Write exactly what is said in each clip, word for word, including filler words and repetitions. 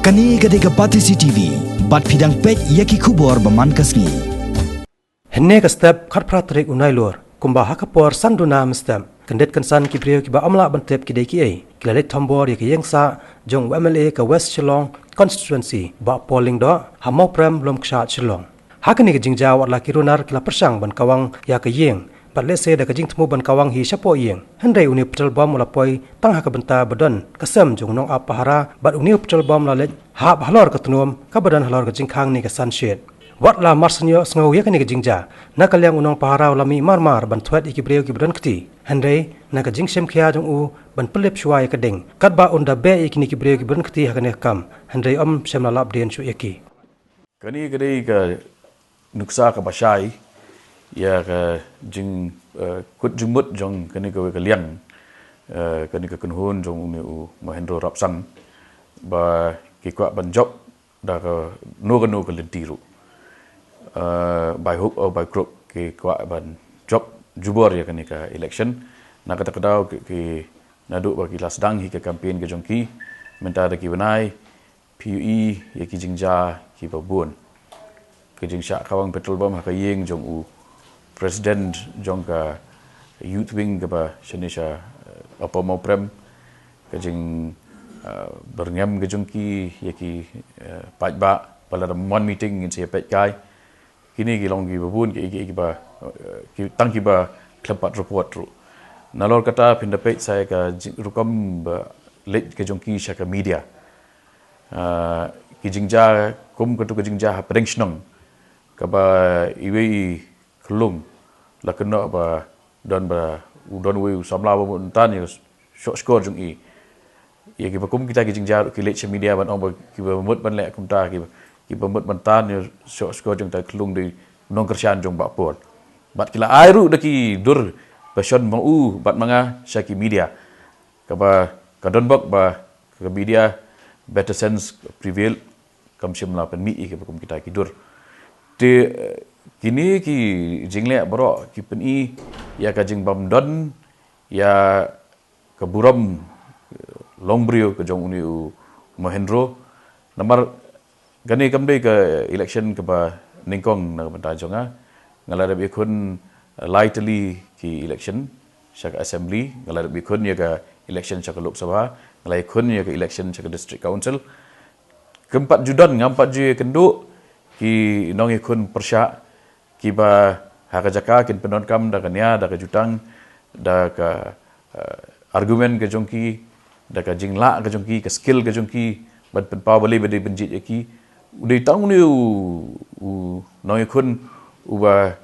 Kane ka dei ka Batesi T V, bad phi dang peit ïa ki khubor ba man ka sngi. Hynne ka step khatphra tarik u Nailur, kumba ha ka por san duna mynstep, kyndit kynsan ki briew kiba ym lah ban tip ki dei kiei, ki la leit thombor ïa ka ïing sah jong u M L A ka West Shillong Constituency, Bah Paul Lyngdoh, ha Mawprem, Lum Kshaid, Shillong. Ha kane ka jingjia, wat la ki runar ki la pyrshang ban kawang ïa ka ïing, bad lehse da ka jingthmu ban kawang hi shapoh ïing, hynrei une u patrol bom u la poi tang ha ka bynta ba don ka sem jong u nongap pahara, bad une u patrol bom la leit hap halor ka tnum kaba don halor ka jingkhang ne ka sunshade. Wat la marsien ïohsngew ïa kane ka jingjia, na ka liang u nongpahara u la mih marmar ban thwet ïa ki briew kiba don kti, hynrei na ka jingshim khia jong u ban pynlip shuwa ïa ka ding, katba un da beh ïa kine ki briew kiba don kti ha kane ka kam, hynrei ym shym la lap dien shuh ïa ki. Kane ka dei ka nuksa kaba shai ïa ka jing, eh, kut jingmut jong kane kawei ka liang, eh, kane ka kynhun jong une u Mahendro Rapsang, ba ki kwah ban jop da kano kano ka lynti ruh. Eh, by hook or by crook ki kwah ban jop jubor ïa kane ka election. Na kata ka daw ki, ki naduh ba ki la sdang hi ka campaign ka jong ki, mynta da ki bnai phi ïohi ïa ki jingjia kiba bun. Ka jingshah kawang petrol bom ha ka ïing jong u president jong ka youth wing kaba shane sha, eh, Upper Mawprem. Ka jing, eh, byrngem ka jong ki ïa ki, eh, paidbah, ba lada mon meeting ngin sa ïa peit kai. Kine ki long kiba bun, ki, ki, kiba, eh, ki, tang kiba khlem pat report ruh. Nalor kata phin da peit sa ïa ka jing, rukom ba leit ka jong ki sha ka media. Ah, ki jingjia, kum katu ka jingjia ha pdeng shnong, kaba iwei i khyllung la kynnoh ba don ba u don uwei u samla ba mut ban tan ïa ka shoh shkor jong i. Ïa kiba kum kita ki jingjia ruh ki leit sha media ban ong ba kiba mut ban leh kumta, kiba, kiba mut ban tan ïa ka shoh shkor jong uta u khyllung dei u nongkyrshan jong Bah Paul. Bad ki la ai ruh da ki dur ba shon ma u bad ma nga sha ki media. Kaba ka don bok ba ka media better sense prevail, kam shym la pynmih ïa kiba kum kita ki dur. Te, eh, kine ki jingleh baroh ki pyni ïa ka jingbym don ïa ka burom, eh, long briew ka jong une u Mahendro. Namar kane kam dei ka election kaba nyngkong na ka bynta jong nga. Nga la dep ïakhun, eh, lai tylli ki election sha ka assembly, nga la dep ïakhun ïa ka election sha ka Lok Sabha, nga la ïakhun ïa ka election sha ka district council. Kum pat ju don, ngam pat ju ïakynduh ki nongïakhun pyrshah kiba ha ka jaka kin pyndonkam da ka nia, da ka jutang, da ka, eh, argument ka jong ki, da ka jinglah ka jong ki, ka skill ka jong ki, ban pynpaw balei ba dei ban jied ïa ki. U dei tang une u, u nongïakhun uba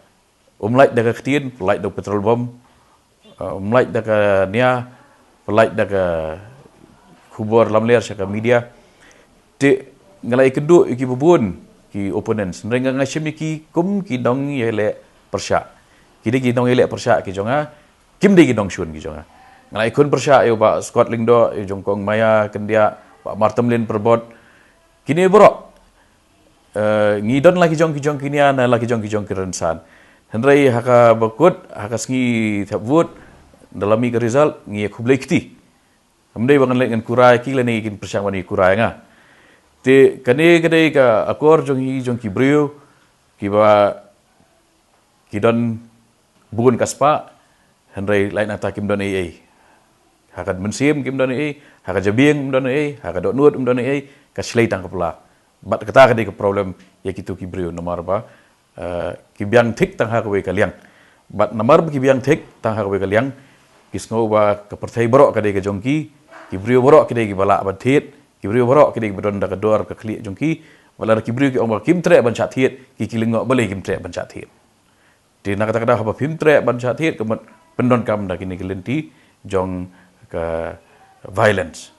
um lait da ka ktien, lait da u petrol bom, eh, um lait da ka nia, lait da ka khubor lamler sha ka media. Te nga la ïakynduh ïa kiba bun ki opponents, hynrei nga, nga shim ïa ki kum ki nongïaleh pyrshah. Ki dei ki nongïaleh pyrshah ki jong nga, kim dei ki nongshun ki jong nga. Nga la ïakhun pyrshah ïa u Bah Scott Lyngdoh, ïa u Jongkong Maya Kyndiah, Bah Martemlin Pyrbot. Kine baroh, eh, ngi don la ki jong ki jong ki nia, na la ki jong ki jong ki rynsan. Hynrei ha kaba kut, ha ka sngi thep vote, da la mih ka result, ngi ïakhublei kti. Kam dei ba ngan leit ngan kurai ïa ki lane kin pyrshang ban ïakurai ïa nga. Te kane ka dei ka akor jong ngi jong ki briew kiba ki don bun ka spah, hynrei lait nangta kim don ei ei. Ha ka mynsiem kim don ei ei, ha ka jabieng kim don ei ei, ha ka dohnud kim don ei ei, ka shlei tang ka pla. Bad kata ka dei ka problem ïa kitu ki briew namar ba, eh, ki biang thik tang ha kawei ka liang. Bad namar ba ki biang thik tang ha kawei ka liang, ki sngew ba ka pyrthei baroh ka dei ka jong ki, ki briew baroh ki dei kiba lah ban thied, ki briew baroh ki dei kiba don da ka dor ka khlieh jong ki, wat la ki briew ki ong ba kim treh ban shah thied, ki, ki lyngngoh balei kim treh ban shah thied. Te na kata ka daw haba phim treh ban shah thied ka mut pyndonkam da kine ki lynti jong ka violence.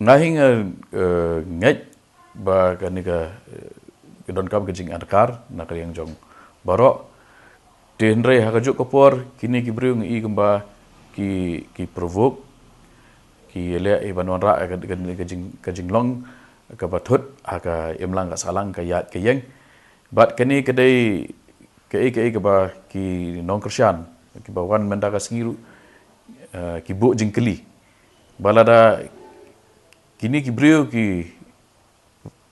Nga hi nga, eh, ngeit ba kane ka, eh, ka donkam ka jingadkar na ka liang jong baroh. Te hynrei ha kajuh ka por kine ki briew ngi i kumba ki, ki provoke, ki leh i ban wanrah ka, ka, ka jing, ka jinglong kaba thut ha ka imlang ka sahlang, ka ïaid ka ïeng. Bad kane ka dei kaei kaei kaba ki nongkyrshan kiba wan mynta ka sngi ruh, eh, ki buh jingkylli ba lada kine ki briew ki,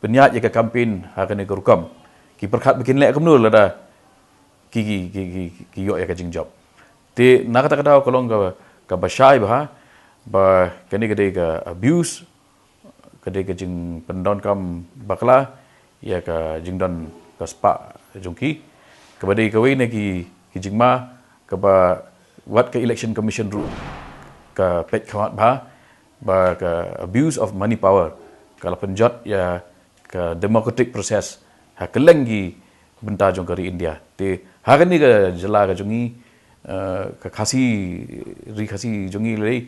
pynïaid ïa ka campaign ha kane ka rukom. Ki pyrkhat ba kin leh kumno lada ki, ki, ki, ki, ki ïoh ïa ka jingjop. Te na kata ka daw ka long ka, kaba shai bha, ba kane ka dei ka abuse, ka dei ka jingpyndonkam bakla ïa ka jingdon ka spah jong ki. Kaba dei kawei na ki, ki jingma kaba wat ka Election Commission ruh ka peit khmat bha, ba ka abuse of money power ka la pynjot ïa ka democratic process ha kylleng ki bynta jong ka ri India. Te ha kane ka jylla ka jong ngi, eh, ka Khasi, ri Khasi jong ngi lei,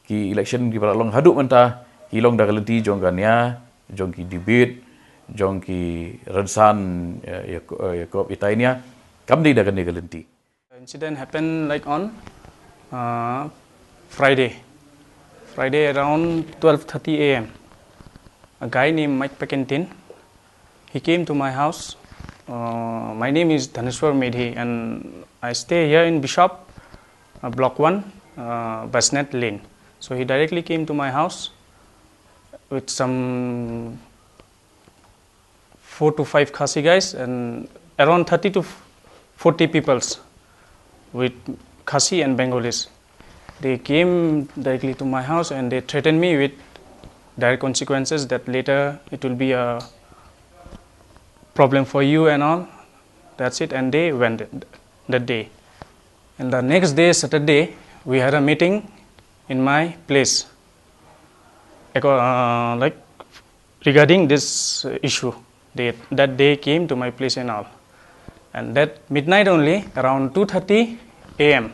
ki election kiba la long haduh mynta ki long da ka lynti jong ka nia, jong ki debate, jong ki rynsan, eh, ïa ko-, eh, ïa kop ïa tai nia. Kam dei da kane ka lynti. Incident happened like on, uh, Friday. Friday around twelve thirty a m. A guy named Mike Pakentin, he came to my house. Uh, my name is Dhaneshwar Medhi and I stay here in Bishop, uh, Block one, uh, Basnet Lane. So he directly came to my house with some four to five Khasi guys and around thirty to forty peoples with Khasi and Bengalis. They came directly to my house and they threatened me with dire consequences, that later it will be a problem for you and all. That's it. And they went that day. And the next day, Saturday, we had a meeting in my place. Eco-, uh, like, regarding this, uh, issue, they, that they came to my place and all. And that midnight only, around two thirty a m,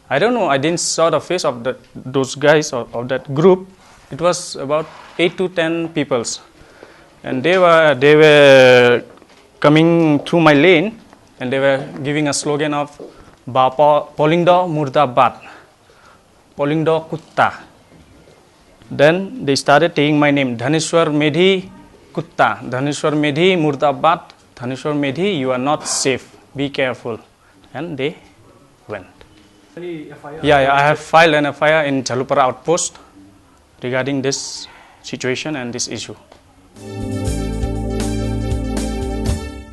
I don't know, I didn't saw the face of the, those guys or of that group. It was about eight to ten peoples. And they were, they were coming through my lane and they were giving a slogan of "Ba Po-, Polingdo Murdabad." "Polingdo Kutta." Then they started taking my name, "Dhaneshwar Medhi Kutta, Dhaneshwar Medhi Murdabad, Dhaneshwar Medhi, you are not safe, be careful." And they went. Yeah, yeah, I have filed an F I R in Jhalupara outpost regarding this situation and this issue.